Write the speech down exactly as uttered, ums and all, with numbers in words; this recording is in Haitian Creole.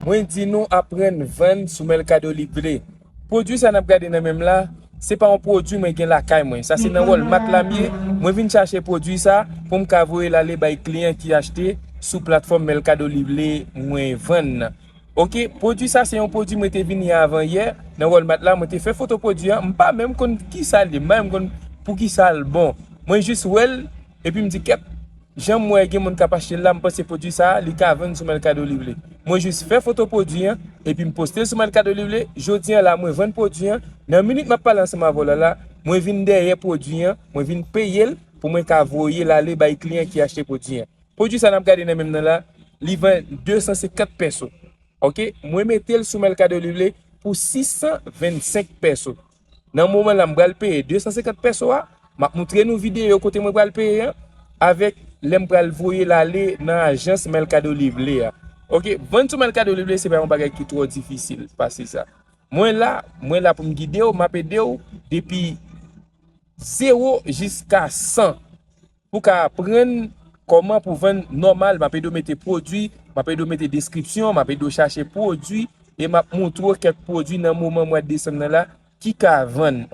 Mwen di nou aprann vann sou Mercado Libre. Pwodui sa n ap gade nan men m la, se pa yon pwodui mwen gen lakay mwen. Sa se nan Walmart la m ye. Mwen vin chache pwodui sa pou m ka voye l ale bay kliyan ki achte sou platfòm Mercado Libre mwen vann nan. Ok, pwodui sa se yon pwodui mwen te vini avan yè nan Walmart la, mwen te fè foto pwodui an, m pa menm konn kisa l ye, m pa menm konn pou kisa l bon. Mwen jis wè l, epi m di kèt, jan m wè gen moun k ap achte l la, m panse pwodui sa a, li ka vann sou Mercado Libre. Mwen jis fè foto pwodui an, epi m poste l sou Mercado Libre. Jodi an la, mwen vann pwodui an. Nan minit m ap pale ansanm avè w la la, mwen vin dèyè pwodui an, mwen vin peye l pou mwen ka voye l ale bay kliyan ki achte pwodui an. Pwodui sa n ap gade nan men m nan la, li vann de san senkant pèso. Ok, mwen mete l sou Mercado Libre pou sis san vennsenk pèso. Nan moman la, m pral peye de san senkant pèso a, m ap moutre nou videyo kote mwen pral peye an, avèk lè m pral voye l ale nan ajans Mercado Libre a. Ok, vann sou Mercado Libre se pa yon bagay ki twò difisil pase sa. Mwen la, mwen la pou m gide w, m ap ede w depi zewo jiska san. Pou ka aprann kòman pou vann nòmal, m ap ede w mete pwodui, m ap ede w mete deskripsyon, m ap ede w chache pwodui, e m ap moutre w kèk pwodui nan moman mwa desanm nan la ki ka vann.